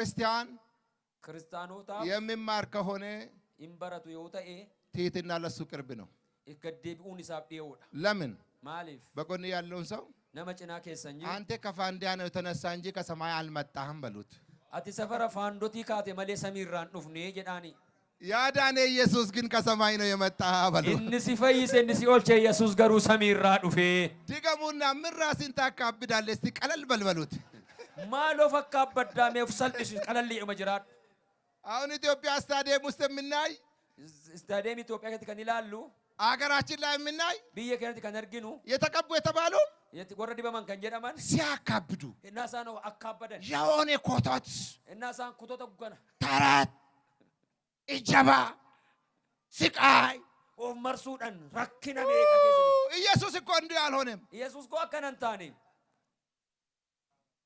ክርስቲያን Kiristaanotaaf የሚማር ከሆነ hin baratu yoo ta'e ትህትና ለሱ ቅርብ ነው። gad deebi'uun isaaf dhiyoodha. ለምን? Maaliif? በጎን ያለውን ሰው Nama cinaa keessan jiru አንተ ከፋንዲያ ነው የተነሳ እንጂ ከሰማይ አልመጣህም በሉት። ati safara faandotii kaate malee samiirraan dhufne jedhaani. ያዳነ ኢየሱስ ግን ከሰማይ ነው የመጣ በሉ። Inni si fayyise, inni si oolche Yesuus garuu samiirraa dhufe. ድገሙና ምን ራስን ታካብዳለህ? እስቲ ቀለል በል በሉት። Maaloo fakkaabaddaamee of salphisu qalalliidhuma jiraadhu. አሁን ኢትዮጵያ ስታዲየም ውስጥ የምናይ Istaadiyeemii Itoophiyaa keessatti kan ilaallu, አገራችን ላይ የምናይ biyya keenyatti kan arginu, የተቀቡ የተባሉ warra dibaman kan jedhaman ሲያካብዱ innaa isaan akkaabbadan, የሆነ ኮተት innaa isaan kutota gana ተረት እጀባ ስቃይ of marsuudhaan rakkina meeqa keessa jiru. ኢየሱስ እኮ እንዲህ አልሆነም። Yesuus koo akkana hin taane.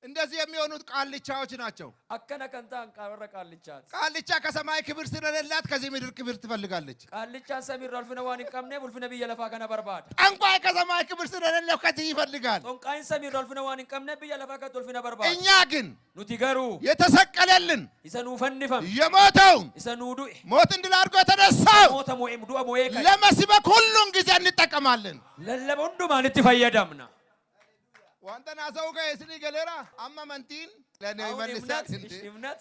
እንደዚህ የሚሆኑት ቃልቻዎች ናቸው። Akkana kan ta'an warra qaallichaati. ቃልቻ ከሰማይ ክብር ስለሌላት ከዚህ ምድር ክብር ትፈልጋለች። Qaallichaan samiirraa ulfina waan hin qabneef ulfina biyya lafaa kana barbaada. ጠንቋይ ከሰማይ ክብር ስለሌለው ከዚህ ይፈልጋል። Xonqaayin samiirraa ulfina waan hin qabneef biyya lafaa kanatti ulfina barbaada. እኛ ግን Nuti garuu የተሰቀለልን isa nuu fannifame, የሞተውን isa nuu du'e, ሞትን ድል አድርጎ የተነሳው moota mo'ee du'a mo'ee ka'e ለመስበክ ሁሉን ጊዜ እንጠቀማለን። lallaba hundumaan itti fayyadamna. ዋንተና ሰው ከስኒ ገሌራ አማ መንቲን ለኔ አሁን ይመልሳል እምነት እንዴ? እምነት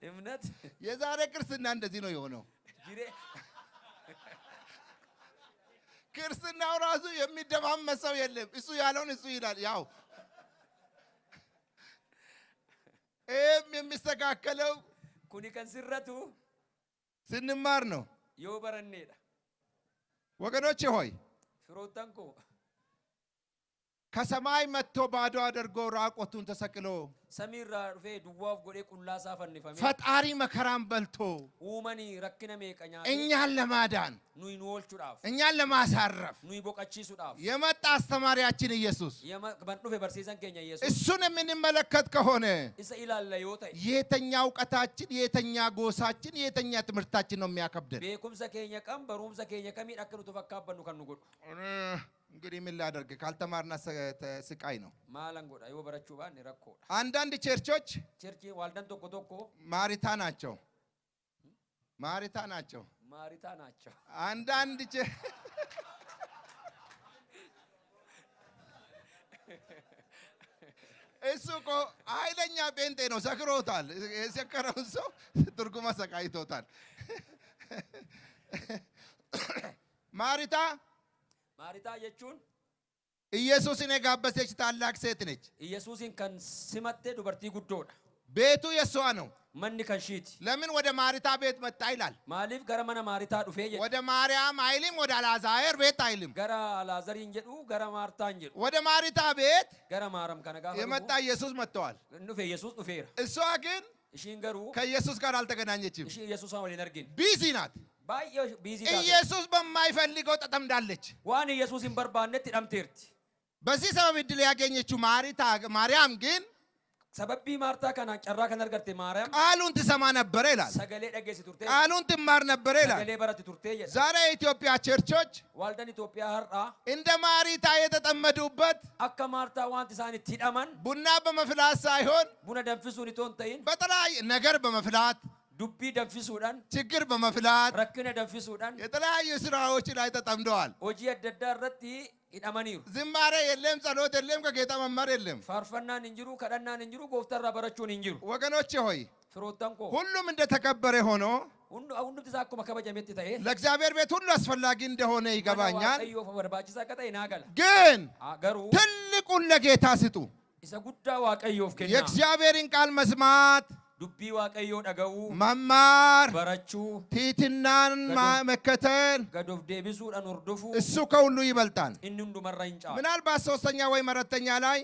እምነት የዛሬ ክርስትና እንደዚህ ነው የሆነው። ጅሬ ክርስትናው ራሱ የሚደማመስ ሰው የለም። እሱ ያለውን እሱ ይላል። ያው ይህም የሚስተካከለው kuni kan sirratu ስንማር ነው። yoo baranneedha. ወገኖቼ ሆይ Firoottan koo ከሰማይ መጥቶ ባዶ አድርጎ ራቆቱን ተሰቅሎ samiirraa dhufee duwwaa of godhee qullaa isaa fannifamee ፈጣሪ መከራን በልቶ uumanii rakkina meeqa nyaatee እኛን ለማዳን nuyi nu oolchuudhaaf እኛን ለማሳረፍ nuyi boqochiisuudhaaf የመጣ አስተማሪያችን ኢየሱስ kan dhufe barsiisan keenya Yesuus እሱን የምንመለከት ከሆነ isa ilaalla yoo ta'e የተኛ እውቀታችን፣ የተኛ ጎሳችን፣ የተኛ ትምህርታችን ነው የሚያከብደን። beekumsa keenya kam barumsa keenya kamiin akka nuti fakkaabbannu kan nu godhu. እንግዲህ ምን ላደርግ ካልተማርና ስቃይ ነው። Maalan godha yoo barachuu baanne rakkoodha. አንዳንድ ቸርቾች Cherchiin waldaan tokko tokko ማሪታ ናቸው፣ ማሪታ ናቸው። maaritaa ናቸው። አንዳንድ እሱ እኮ ኃይለኛ ጴንጤ ነው፣ ሰክሮታል። የሰከረውን ሰው ትርጉም አሰቃይቶታል። ማሪታ Maaritaa jechuun ኢየሱስን የጋበዘች ታላቅ ሴት ነች። Yesuusin kan simatte dubartii guddoodha. ቤቱ የሷ ነው። Manni kan ishiiti. ለምን ወደ ማሪታ ቤት መጣ ይላል። Maaliif gara mana maaritaa dhufee jedhe? ወደ ማርያም አይልም፣ ወደ አልዓዛር ቤት አይልም። Gara Alaazariin jedhu, gara Maartaan jedhu. ወደ ማሪታ ቤት Gara Maaram kana gaafa የመጣ ኢየሱስ መጥተዋል። dhufe Yesuus dhufeera. እሷ ግን Ishiin garuu ከኢየሱስ ጋር አልተገናኘችም። ishii Yesuusaan waliin argine. busy ናት። Baay'ee busy taate. ኢየሱስ በማይፈልገው ተጠምዳለች። Waan Yesuus hin barbaannetti hidhamteerti. በዚህ ሰበብ እድል ያገኘችው ማሪታ ማርያም ግን Sababii Maartaa kanaan carraa kan argatte Maariyaam ቃሉን ትሰማ ነበረ ይላል። sagalee dhageessi turtee, ቃሉን ትማር ነበረ ይላል። sagalee baratti turtee jedha. ዛሬ የኢትዮጵያ ቸርቾች Waldaan Itoophiyaa har'aa እንደ ማሪታ የተጠመዱበት akka Maartaa wanti isaan itti hidhaman ቡና በመፍላት ሳይሆን buna danfisuun itoo hin ta'in በተለያየ ነገር በመፍላት dubbii danfisuudhaan ችግር በመፍላት rakkina danfisuudhaan የተለያዩ ስራዎች ላይ ተጠምደዋል። hojii adda addaa irratti hidhamaniiru. ዝማሬ የለም፣ ጸሎት የለም፣ ከጌታ መማር የለም። Faarfannaan hin jiru, kadhannaan hin jiru, gooftarraa barachuun hin jiru. ወገኖቼ ሆይ Firoottan koo ሁሉም እንደተከበረ ሆኖ hundumti isaa akkuma kabajametti ta'ee ለእግዚአብሔር ቤት ሁሉ አስፈላጊ እንደሆነ mana ይገባኛል። Waaqayyoof barbaachisaa akka ta'e naa gala. ግን Garuu ትልቁን ለጌታ ስጡ። isa guddaa Waaqayyoof kennaa. የእግዚአብሔርን ቃል መስማት፣ Dubbii Waaqayyoo dhaga'uu, መማር፣ barachuu, ትሕትናን መከተል gad of deebisuudhaan hordofuu እሱ ከሁሉ ይበልጣል። inni hundumarra hin caalu. ምናልባት ሶስተኛ ወይም አራተኛ ላይ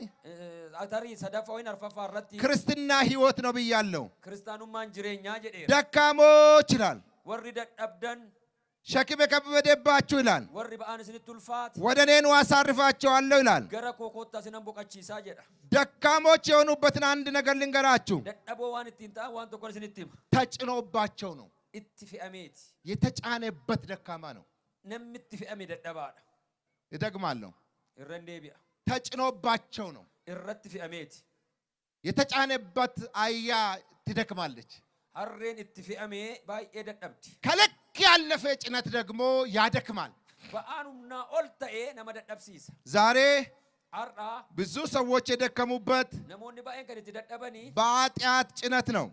Tarii sadaffaa wayin arfaffaa irratti ክርስትና ሕይወት ነው ብያለሁ። kiristaanummaan jireenyaa jedheera. ደካሞች ይላል፣ Warri dadhabdan, ሸክም የከበደባችሁ ይላል፣ warri ba'aan isinitti ulfaate, ወደ እኔ ኑ አሳርፋቸዋለሁ ይላል። gara koo kottaa isinan boqochiisaa jedha. ደካሞች የሆኑበትን አንድ ነገር ልንገራችሁ፣ Dadhaboo waan ittiin ta'an waan tokkoon isinitti hima. ተጭኖባቸው ነው። Itti fe'ameeti. የተጫነበት ደካማ ነው። Namni itti fe'ame dadhabaadha. እደግማለሁ፣ Irra hin deebi'a. ተጭኖባቸው ነው። Irratti fe'ameeti. የተጫነበት አህያ ትደክማለች። Harreen itti fe'amee baay'ee dadhabdi. ከልክ ያለፈ ጭነት ደግሞ ያደክማል። Ba'aan humnaa ol ta'ee nama dadhabsiisa. ዛሬ Har'a ብዙ ሰዎች የደከሙበት namoonni baay'een kan itti dadhabanii በኃጢአት ጭነት ነው፣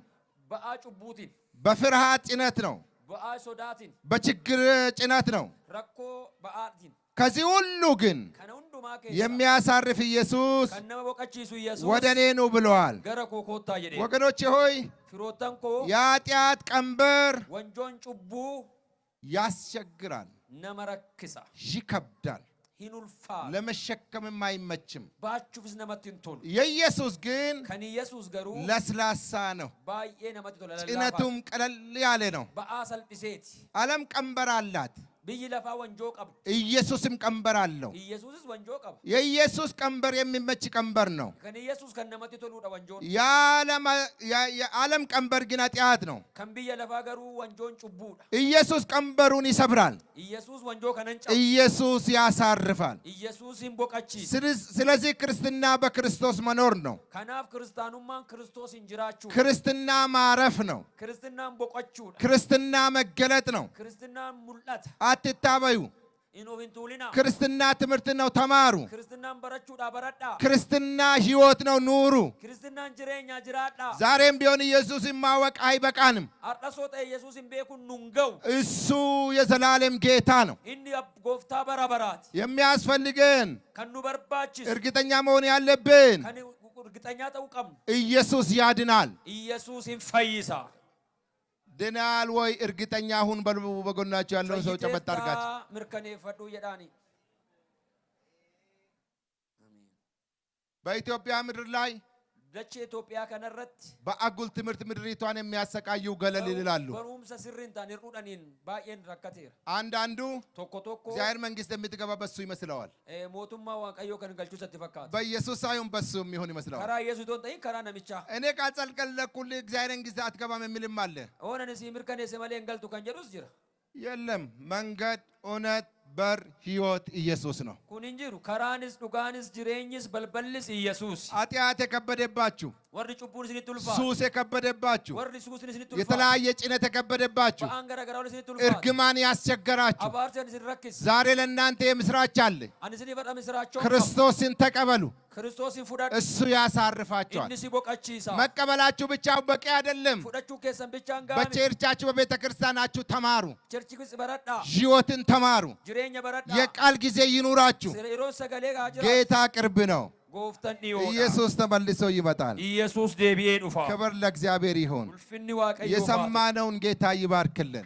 ba'aa cubbuutiin, በፍርሃት ጭነት ነው፣ ba'aa sodaatiin, በችግር ጭነት ነው። rakkoo ba'aatiin. ከዚህ ሁሉ ግን Kana hundumaa keessa የሚያሳርፍ ኢየሱስ kan nama boqochiisu Yesuus ወደ እኔ ኑ ብለዋል። gara koo koottaa jedhee. ወገኖቼ ሆይ Firoottan koo, የኃጢአት ቀንበር wanjoon cubbuu ያስቸግራል፣ nama rakkisa. ይከብዳል፣ Hin ulfaata. ለመሸከምም አይመችም። Baachuufis namatti hin tolu. የኢየሱስ ግን Kan Yesuus garuu ለስላሳ ነው፣ baay'ee namatti tola, lallaafaadha. ጭነቱም ቀለል ያለ ነው። Ba'aa salphiseeti. ዓለም ቀንበር አላት፣ Biyyi lafaa wanjoo qabdi. ኢየሱስም ቀንበር አለው። Yesuusis wanjoo qaba. የኢየሱስ ቀንበር የሚመች ቀንበር ነው። Kan Yesuus kan namatti toluudha wanjoon. የዓለም ቀንበር ግን ኃጢአት ነው። Kan biyya lafaa garuu wanjoon cubbuudha. ኢየሱስ ቀንበሩን ይሰብራል። Yesuus wanjoo kanan cabsa. ኢየሱስ ያሳርፋል። Yesuus hin boqachiisa. ስለዚህ ክርስትና በክርስቶስ መኖር ነው። Kanaaf kiristaanummaan Kiristoosiin jiraachuudha. ክርስትና ማረፍ ነው። Kiristinaan boqochuudha. ክርስትና መገለጥ ነው። Kiristinaan mul'ata. አትታበዩ። In of hin tuulinaa. ክርስትና ትምህርት ነው፣ ተማሩ። Kiristinaan barachuudha, baradhaa. ክርስትና ሕይወት ነው፣ ኑሩ። Kiristinaan jireenya, jiraadhaa. ዛሬም ቢሆን ኢየሱስን ማወቅ አይበቃንም። Har'as yoo ta'e Yesuusin beekuun nun ga'u. እሱ የዘላለም ጌታ ነው። Inni gooftaa bara baraati. የሚያስፈልገን Kan nu barbaachisu, እርግጠኛ መሆን ያለብን kan እርግጠኛ ta'uu qabnu, ኢየሱስ ያድናል። Yesuus hin fayyisa. ድናል ወይ? እርግጠኛ ሁን በሉ። በጎናቸው ያለውን ሰው ጨበጥ አድርጋችሁ Fayyiteettaa mirkaneeffadhuu jedhaani. በኢትዮጵያ ምድር ላይ Dachee Itoophiyaa kanarratti በአጉል ትምህርት ምድሪቷን የሚያሰቃዩ ገለል ይላሉ። barumsa sirrii hin taane hir'uudhaniin baay'een rakkateera. አንዳንዱ Tokko tokko እግዚአብሔር መንግስት የምትገባ በሱ ይመስለዋል። mootummaa Waaqayyoo kan galchuu isatti fakkaata. በኢየሱስ ሳይሆን በሱ የሚሆን ይመስለዋል። Karaa Yesuus otoo hin ta'in karaa namichaa. እኔ ካልጸለይኩልህ እግዚአብሔር መንግስት አትገባም የሚልም አለ። Oon ani sii mirkaneesse malee hin galtu kan jedhus jira. የለም፣ መንገድ፣ እውነት፣ በር፣ ህይወት ኢየሱስ ነው። Kun hin jiru. Karaanis, dhugaanis, jireenyis, balballis Yesuus. ኃጢአት የከበደባችሁ፣ Warri cubbuun isinitti ulfaatu. ሱስ የከበደባችሁ፣ Warri suusni isinitti ulfaatu. የተለያየ ጭነት የከበደባችሁ፣ Ba'aan gara garaa isinitti ulfaatu. እርግማን ያስቸገራችሁ Abaarsi isin rakkisa. ዛሬ ለእናንተ የምስራች አለ። Ani isinii badha misiraachoon qaba. ክርስቶስን ተቀበሉ፣ Kiristoosin fudhadhu. እሱ ያሳርፋችኋል። Inni si boqachiisa. መቀበላችሁ ብቻ በቂ አይደለም። Fudhachuu keessan bichaan gaami. በ church ኣችሁ በቤተ ክርስቲያናችሁ ተማሩ፣ Church keessa baradhaa. ህይወትን ተማሩ። Jireenya baradhaa. የቃል ጊዜ ይኑራችሁ። Yeroon sagalee haa jiraatu. ጌታ ቅርብ ነው። Gooftaan dhiyoodha. ኢየሱስ ተመልሶ ይመጣል። Yesuus deebi'ee dhufa. ክብር ለእግዚአብሔር ይሁን። Ulfinni Waaqayyoof haa ta'u. የሰማነውን ጌታ ይባርክልን።